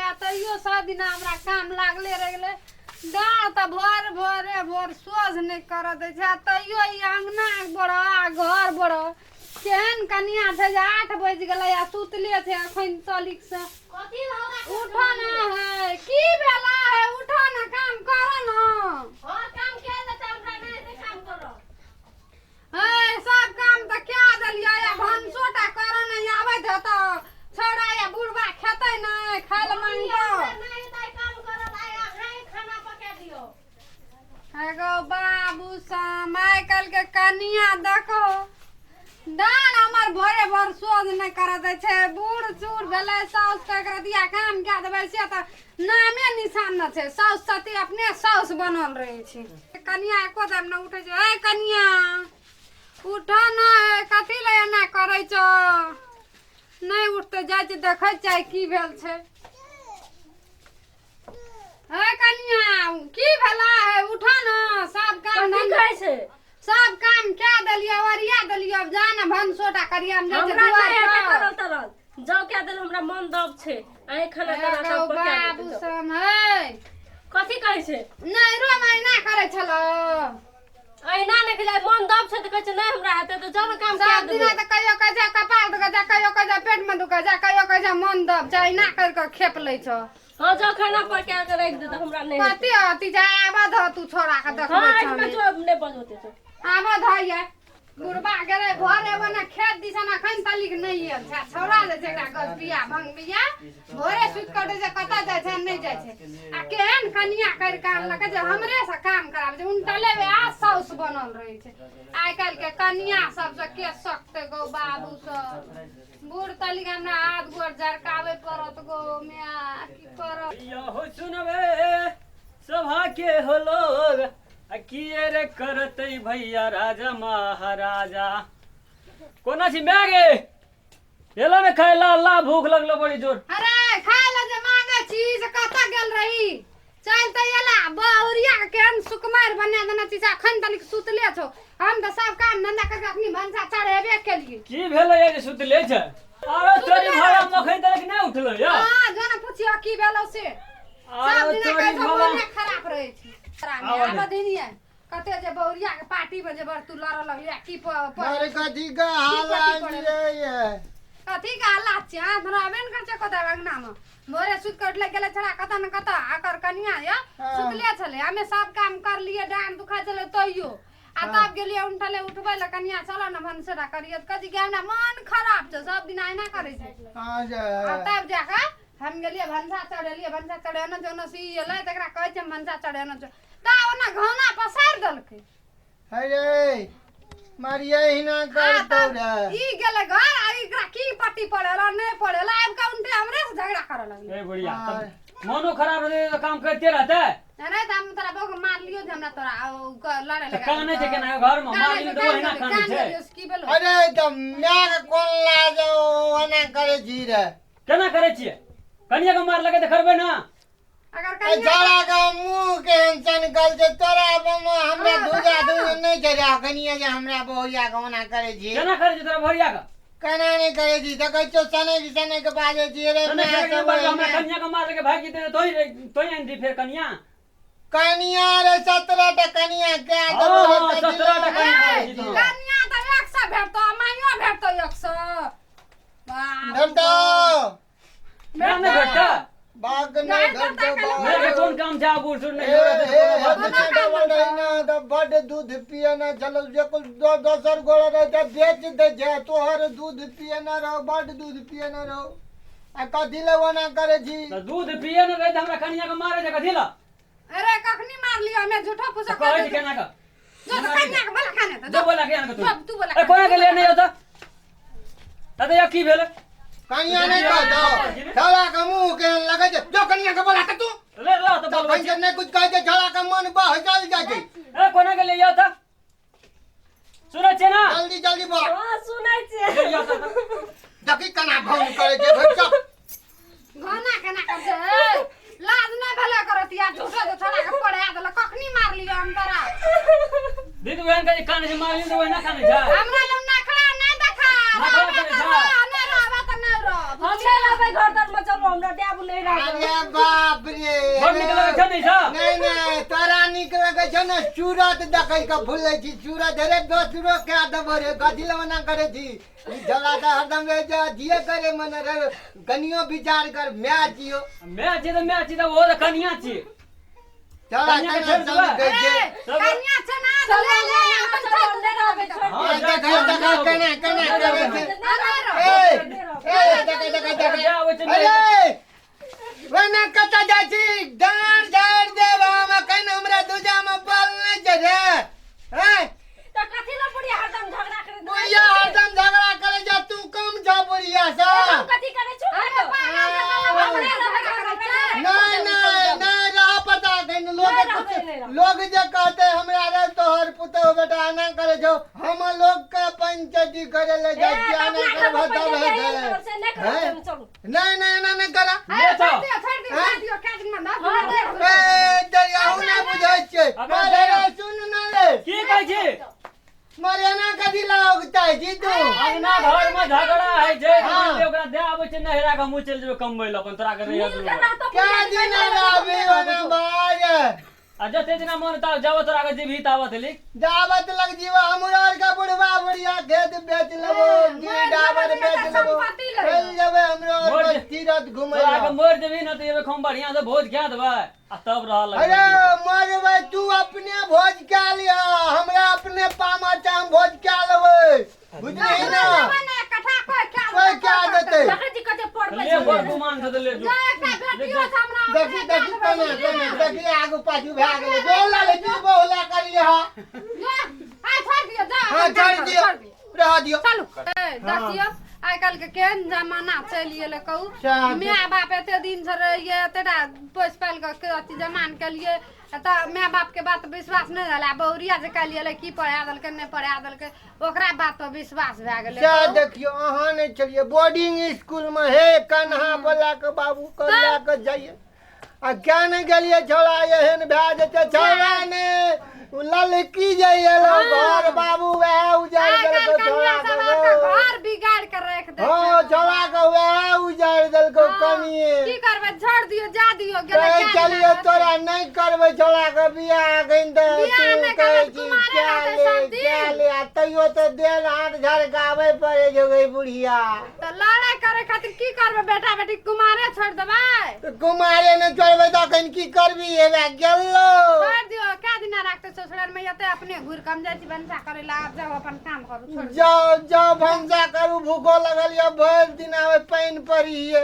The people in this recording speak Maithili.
आ तैयो सब दिना हमरा काम लागले रहि गेलै। डाँड़ तऽ भोर भोरे भोर सोझ नहि करऽ दै छै, आ तैयो ई अङ्गना बड़ आ घर बड़। केहन कनिया छै जे 8 बजि गेलै आ सुतले छै अखन तलिक से। उठो ना है, की भेला है? उठो ना, काम करो ना। है, सब काम तऽ कए देलियै, आ भनसो टा करऽ नहि आबैत हेतौ। छौड़ा या बुढ़बा खेतै नहि, खाय लए मांगतौ। एगो बाबू साम, आइ काल्हि के कनिया देखो, डाँड़ हमर भोरे भोर सोझ नहि करऽ दै छै। बूढ़ सूढ़ भेलै साउस के, एकरा दिया काम कए देबै से तऽ नामे निशान नहि छै। साउस सती अपने साउस बनल रहै छै। कनिया एको दाम नहि उठै छै। ए कनिया, उठऽ ना हे, कथी लए एना करै छौ? नहि उठतै, जाइ छी देखै चाहे की भेल छै। हे कनिया, की भेला है? उठऽ ना, सब काम कथी धंधा कहै छै? सब काम कए देलियै, ओरिया देलियै, आब जा ने भनसोटा करियै, हम जाइ छियै हमरा दुआर नहि हेतै पर। करल तरल, जाउ कए देल, हमरा मन दब छै। अहीं खाना बना एगो कऽ पका बाबू देतै। सब है। कथी कहै छै? नहि रो, एना करै छलो? अहिना नहि खेलै, मन दब छै तऽ कहै छै नहि हमरा हेतै, तऽ जाउ ने काम कए सब दिना देबै। तऽ कहियो कहै छै कपार दुखै छै, कहियो कहै छै पेटमे दुखै छै, कहियो कहै छै मन दब छै, एना करि कऽ खेप लै छौ। हँ, जाउ खाना पका कऽ राखि देतै, हमरा नहि हेतै। कथी अथी छै? आबऽ धऽ तू छोड़ा के, देखबै हँ, छौ। एहिमे जो नहि बजौते छौ। आबऽ धऽ ये। बुढ़बा गेलै भोरे ओने खेत दिसन, अखन तलिक नहि आयल छै। छौड़ा जे छै एकरा गजबिया भंगबिया, भोरे सुति कऽ उठै छै, कतऽ जाइ छै नहि जाइ छै। आ केहन कनिया करि कऽ आनलकै जे हमरे से काम कराबै छै। उनटले आ साउस बनल रहै छै। आइ काल्हि के कनिया सबसँ के सकतै गौ बाबू सब? बूढ़ तलिक हमरा हाथ गोर झरकाबै पड़त गो माय, की करब? भैया हो, सुनबे सभा के हो लोग, आ किए रे करतै भैया राजा महाराजा। कोना छी my गे? एलो ने खाय ला, ला भूख लगलो बड़ी जोर। अरे, खाय लए जे मांगे छी से कतऽ गेल रही? चल तऽ एला, बहुरिया के केहन सुकुमार बना देने छी से अखन तनिक सुतले छौ। हम तऽ सब काम धंधा करके अखनी भनसा चढ़ेबे केलियै। की भेलै ये जे सुतले छै? अरे तोरी भला, मखन तलक नहि उठलो या? हाँ, जो ने पुछियो की भेलौ से। अरे सब दिना तोरी कहै छौ भला। मोने खराब रहै छै। आबऽ दे। आबऽ दिनिये कते जे बहुरिया के पार्टी में जे बड़ तू लड़ऽ लगली आ की अरे कथी के हाल ये? कथी के हालात छै? हाथ रहबे ने करै छै कतऽ अंगना में। भोरे सुति कऽ उठले, गेलै छड़ा कतऽ ने कतऽ, आकर कनिया ये सुतले छलै। हमे सब काम कर लिए, डाँड़ दुखाइ छलै तैयो। आ तब गेलियै उठले उठबै लए, कनिया चलो ने भनसेरा करियै, तऽ कहै छै कि हमरा मन खराब छै, सब दिना एना करै छै। आ तब जाकऽ हम गेलियै भनसा चढ़ेलियै। भनसा चढ़ेने छै, ओन्ने से ई एलै तऽ एकरा कहै छै हम भनसा चढ़ेने छै, ता ओना घौना पसारि देलकै। अरे मारिया, हिना आ कर तब तोरा। ई गेलै घर, आ एकरा की पट्टी पड़ेला नहि पड़ेला, आबि कऽ उनटे हमरे से झगड़ा करऽ लगलै। ए बुढ़िया, तब मनो खराब रहते तो काम करते रहते। नहीं तऽ हम तोरा बहू के मारलियो जे हमरा तोरा आ ओ लड़े तऽ लगा। कानै छै केना घर में? मारली तऽ ओहिना कानै छै। की भेलो? अरे तऽ माय के कोन लाज, ओना करे छी रे? केना करै छियै? कनिया के मार लगे तऽ करबै ना। अगर ए कनिया छौड़ा के मुंह केहन सनकल छै तोरा। हमरा हाँ, दूजा देखा दूज ना। नहि छै रे कनिया जे हमरा बहुरिया के ओना करे छी। केना करै छै तोरा भरिया के? केना नहि करे छी? देखै छियौ, सनक सनक बाजै छी रे। केना माय करै सब हमरा ओहिना। कनिया के मार लगे भागि जेतै तऽ तोही तोही आनि दी फेर कनिया। कनिया रे, 17 टा कनिया कए हाँ, देबो रे। हाँ, तऽ 17 टा दिलो कनिया नहि करै छी छी। तू। कनिया तऽ 100 भेटतो आ माइयो भेटतो 100। बाप भेटतौ। ना नहि भेटतै। बाग नहि गाय भेटतौ। कता मेरे बाग कोन काम छै? आ बूढ़ सूढ़ ए नहि रहतै तऽ हे कोनो बात हेतना नहि। डबल रही ना तऽ बड्ड दूध पिए ना चलो, जे कुछ दोसर गोड़ा रहे तऽ बेच दे छै, तोहर दूध पिए ना रहो, बड्ड दूध पिए ना रहो। आ कथी ले ओना करे छी? तऽ दूध पिए ने रहै तऽ हमरा कनिया के मारे छै कथी लए? अरे, कखनी मारलियो हमे? झूठो फूसो तऽ कहै छै केना के। जो तऽ कनिया के बोला खाने तऽ जो बोला के आन के तू। जो तू बोला। ए, कोना के लिए नहि होता तऽ या की भेलै? कनिया नहि कहतौ? छौड़ा के मुंह केहन लगै छै। जो कनिया के बोला के तू। ले ला तऽ बोलबै तखन छी। जे नहि कुछ कहै छै, छौड़ा के मन बहसल जाइ छै। ए, कोना के लिए तऽ सुनै छियै ना? जल्दी जल्दी बोल। हँ, सुनै छियै। ले लिअ तऽ। देखी केना भौन करे छै भरि चप। घना केना कर छै? ए, लाज नहि भेलै करत यार, झूठो जे छोड़ा के पढ़ा देलक। कखनी मारलियो हम तोरा? दीदी बहन के काने छै, मारली तऽ ओहिना काने छै। हमरा लग नखरा नहि देखा। नखरा रहबे करै तऽ छै। रह, नहि रहबे तऽ नहि रह। हम नहि रहबै घर तर में, चलू हमरा देब नहि रहबै। अरे छै नहीं सा नहीं नहीं तोरा नीक लगै छौ ने सूरत देखै के भूलै छी सूरत रे दोसरो कए देबो रे कथी लए मना करै छी ई झगड़ा तऽ हरदम रहै छै अथिये करे मन रे कनियो विचार कर माय छियो मैं छी तऽ मैं छी तऽ ओहो तऽ कनिया छी चला कनिया के कना छोड़ि सब देबै? कहै छै ए, कनिया छै ना तऽ ले ले अपन छोड़ दे रहबै छोड़ हाँ, ए, जा, देखा जा, देखा जा, केना केना जा, जा, करै जा। छै अरे ए ए देखा देखा देखा जा, आबै छै, अरे ओना कतऽ जाइ छी डाँड़ झाड़ि देब हम एखन हमरा दूजामे बल नहि छै रे हैं तऽ कथी लए बुढ़िया हरदम झगड़ा करैत रहै बुढ़िया हरदम झगड़ा करै छै तू कम छौ बुढ़िया सँ हम कथी करै छौ अरे पागल जकाँ हमरा झगड़ा करै छै। नहीं नहीं नहीं रह पता एखन लोग नहि रहबै, नहि रहबै। लोग जे कहते हमरा रे तोहर पुतहु बेटा एना करे छौ हम लोग के पंचायती करे ले जाइ ए, छी तऽ एना अपना करबह घरमे तब पहिले हेतै एहन करब से नहि करब हैं? हम, चलू। नहीं नहीं एना नहि करा अरे ले छोड़ जाओ। दियो छोड़ दियो छोड़ दियो काज में ना हाँ, दे। ए दरियाऊ नहि बुझै छियै अगर मारे रे सुन न रे की कहै छी मारे एना कथी लगता जी तू अंगना घर में झगड़ा है छै हाँ। ओकरा दे आबै छै नहिरा के हमहूँ चलि जेबै कमबै लए अपन तोरा के रहिया मिल के रहतौ क्या बुढ़िया दिन के आबे ओना बाज आ जते दिना मन ता जाबो तोरा के जेबही ताबत लिख दावत लग जीवा हमरा आर के बुढ़वा बुढ़िया खेत बेच लेबो मर डाबर जेबै बेच तऽ लेबो सम्पत्ति लऽ चल जेबै हमरो आर मर के जे- तीरथ घुमै तोरा के लए। मरि जेबही ने तऽ एबे खूब बढ़िया से भोज खा देबै आ तब रहल अरे मरबै तू अपने भोज कए लिह हमरा अपने पामा छै हम भोज कए लेबै बुझलिही ना लेबै ने कठा कोइ खा कोइ खा देतै देखै छी कते पढ़बै ले बड़ गुमान छै तऽ ले जो जा एकटा बेटियो छै हमरा देखी देखी कोना कोना देखी आगू पाछू भए गेलै बोला ले तू बोला करिए हा जा आ छोड़ दियो जा हाँ अपन काम छोड़ करू, दियो छोड़ दियो। रह दियो चलू ए, देखियौ आइ काल्हि के केहन जमाना चलि गेलै कहू सएह माय बाप एते दिन से रहियै एतेटा पोसि पालि कऽ के अथी जमान केलियै तऽ माय बाप के बात विश्वास नहि रहलै आ बहुरिया जे काल्हि एलै की पढ़ा देलकै नहि पढ़ा देलकै ओकरा बात पर विश्वास भए गेलै सएह कहू। देखियौ अहाँ नहि छलियै बोर्डिंग स्कूलमे हे कन्हा पर लए कऽ बाबू के लए कऽ जाइए आ क्या नहि गेलियै छौड़ा एहन भए जेतै छौड़ा ने ओ ललकी जे एलो घर बाबू वएह उजाड़ि आइ देलको काल्हि छौड़ा कनिया सब के आके घर बिगाड़ के राखि दै हँ छै। छौड़ा के वएह उजाड़ि देलको हँ, कनिए की करबै छोड़ दियौ जा दियौ गेलै कहै क्या छलियै दिना तोरा नहि करबै छौड़ा के बियाह एखन तऽ बियाह तू नहि कहै करबै छी कुमारे क्या रहतै ले सब दिन। क्या ले आ तैयो तऽ देल हाथ झरकाबै पड़ै छौ गै बुढ़िया तऽ लड़ाइ करे खातिर की करबै बेटा बेटी कुमारे छोड़ देबै तऽ कुमारे नहि छोड़बै तऽ एखन की करबी हेबे गेलो छोड़ दियौ कै दिना राखतै ससुराल में एते अपने घुरि कऽ हम जाइ छी भनसा करे ला आब जाउ अपन काम करू छोड़ दियौ। जाओ जाओ भनसा करू भूखो लगल यऽ भरि दिन आबै पानि पड़िये